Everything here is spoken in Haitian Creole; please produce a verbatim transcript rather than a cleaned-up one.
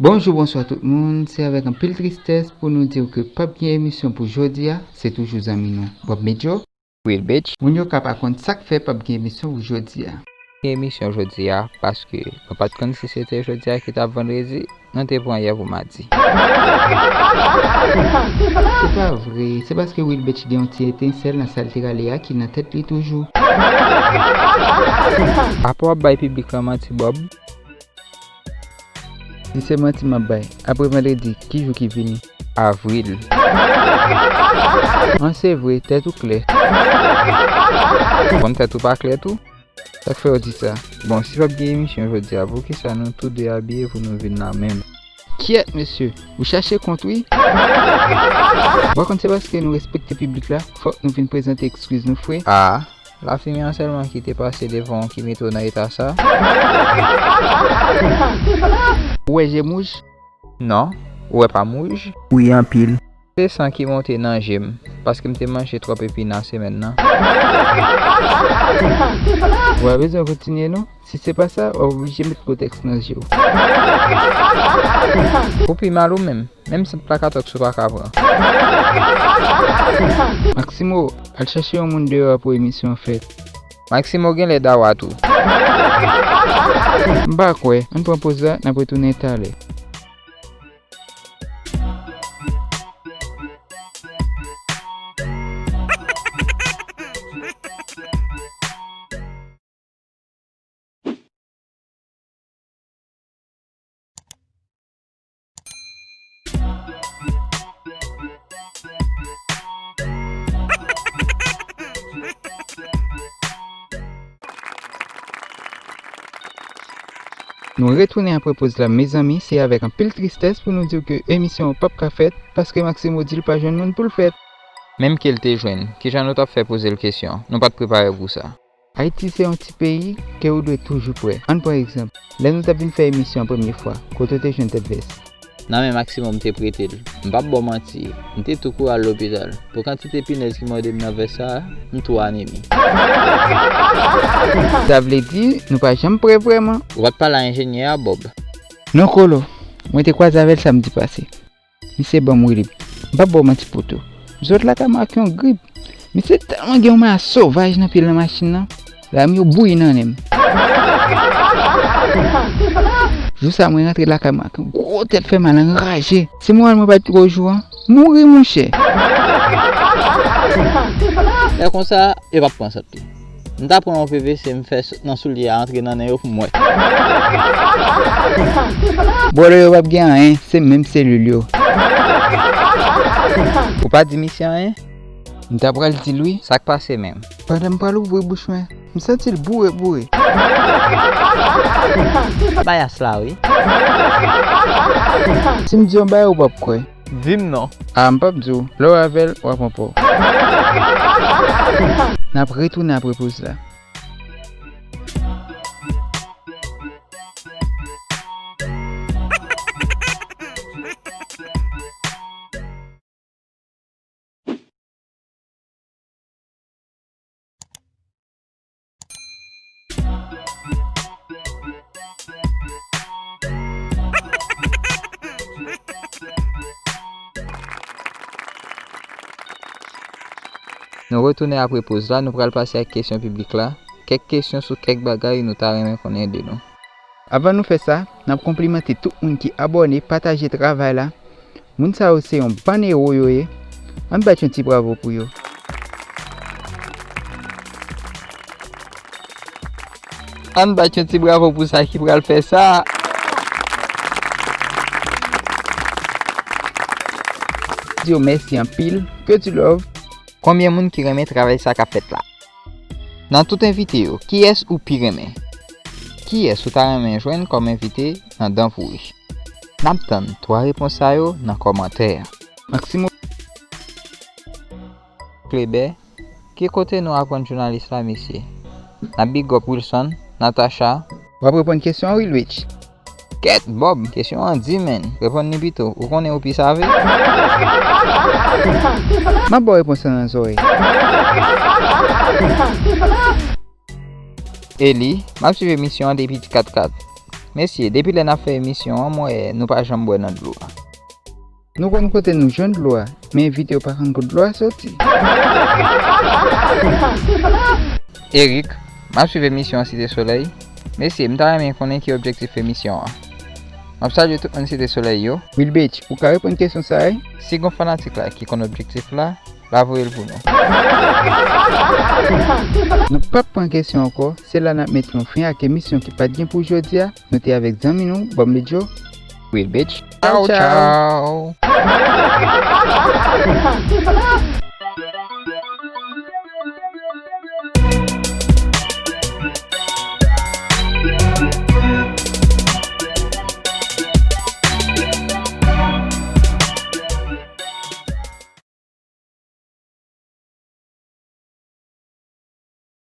Bonjou, bonswa tout moun. Se avèk anpil tristès pou nou di w ke p ap gen emisyon pou jodi a. Se toujou zanmi nou, Bob Medjo. Real bitch. Moun yo ka pa konn sa k fè p ap gen emisyon pou jodi a. Gen emisyon jodi a, paske nou pa t konn si se te jodi a ki t ap vandredi, nou te pran yè pou madi. Se pa vre, se paske Real Bitch gen yon ti etensèl nan sa l te rale a ki nan tèt li toujou. Apa w ap bay piblik lan manti, Bob? Si se manti m ap bay, apre vandredi, ki jou ki vini? Avril. An, se vre, tèt ou klè. Ou konn tèt ou pa klè tou? Sa k fè w di sa? Bon, si p ap gen emisyon jodi a, poukisa nou tou de abiye pou nou vin la menm? Kyèt, mesye, ou chache kont, wi. Ou pa konn se paske nou respekte piblik la, fòk nou vin prezante ekskiz nou fre. A. Lafimya sèlman ki te pase devan w ki mete w nan eta sa. Ou wè je m wouj? Non, ou wè pa m wouj? Wi, anpil. Se san ki monte nan je m, paske m te manje twòp epina semèn nan. Ou pa bezwen kontinye non. Si se pa sa, w ap oblije met kotèks nan je w. Ou pi mal ou menm. Menm sant plakatòks ou pa ka pran. Maximo, al chache yon moun deyò a pou emisyon an fèt. Maximo genlè dawa tou. M pa kwè. Ann pran poz la, n ap retounen talè. Nou retounen apre poz la, mezanmi, se avèk anpil tristès pou nou di w ke emisyon an p ap ka fèt, paske Maximo di l pa jwenn moun pou l fèt. Menm ke l te jwenn, kijan nou t ap fè poze l kesyon? Nou pa t prepare pou sa. Ayiti se yon ti peyi ke ou dwe toujou prè. Ann pran egzanp, lè nou t ap vin fè emisyon an premye fwa, kote w te jwenn tèt vès? Nan men Maximo m te prete l. M p ap ba w manti, m te tou kouri al lopital. Pou kantite pinèz ki mòde m nan vès sa a, m tou anemi. Sa vle di, nou pa janm prè vrèman. Ou pa t pale a enjenyè a, Bob? Non, Kolo, mwen te kwaze avè l samdi pase. Misye ban m rilip. M p ap ba w manti poto. M sot lakay mwen ak yon grip. Misye tèlman gen yon maya sovaj nan pye l nan machin nan. Lame yo bouyi nan nen m. Jou sa mwen rantre lakay mwen ak yon gwo tèt fè mal anraje. Si moral mwen pa t gwo jou an, mouri monchè. Lè konsa, yo p ap pran sant li. M ta pran yon P V C m fè s-, nan soulye a antre nan nen yo pou m wè. Bòlò yo p ap gen anyen, se menm selil yo. Ou pa di misye anyen? M ta pral di l wi. Sa k pase menm? Pandan m pral ouvri bouch mwen, m santi l boure boure. Bayas la wi. Si m di yon bagay ou p ap kwè. Di m non. A, m p ap di w. Lè w avè l, w ap anpè w. N ap retounen apre poz la. Nou retounen apre poz la, nou pral pase ak kesyon piblik la. Kèk kesyon sou kèk bagay nou ta renmen konnen de nou. Avan nou fè sa, n ap konplimante tout moun ki abòne, pataje travay la. Moun sa yo se yon bann ewo yo ye. Ann bat yon ti bravo pou yo. Ann bat yon ti bravo pou sa ki pral fè sa. Di yo mèsi anpil. Que du love. Konbyen moun ki renmen travay sa k ap fèt la? Nan tout envite yo, kiyès ou pi renmen? Kiyès ou ta renmen jwenn kòm envite nan Dan Pouri? N ap tann twa repons sa yo nan kòmantè a. Maximo. Kleber, ki kote nou aprann jounalis la, mesye? N ap big up Wilson, Natacha. W ap reponn kesyon an, Real Bitch. Kèt, Bob, kesyon an di, menn. Reponn li pito. Ou konnen ou pi save. M ap ba w repons lan nan zòrèy. Eli, m ap swiv emisyon an depi ti kat kat. Mesye, depi lè n ap fè emisyon an, m wè nou pa janm bwè nan dlo a. Nou konn kote nou jwenn dlo a, men envite yo pa konn kot dlo a soti. Eric, m ap swiv emisyon an Site Solèy. Mesye, m ta renmen konnen ki objektif emisyon an. M ap salye tout moun Site Solèy yo. Wilbech, ou ka reponn kesyon sa a wi? Si gon fanatik la ki konn objektif la, la voye l pou nou. Nou p ap pran kesyon ankò, se la n ap met yon fen ak emisyon ki pa t gen pou jodi a. Nou te avèk zanmi nou, Bòm Lidjo, Wilbech. Tchaw, tchaw.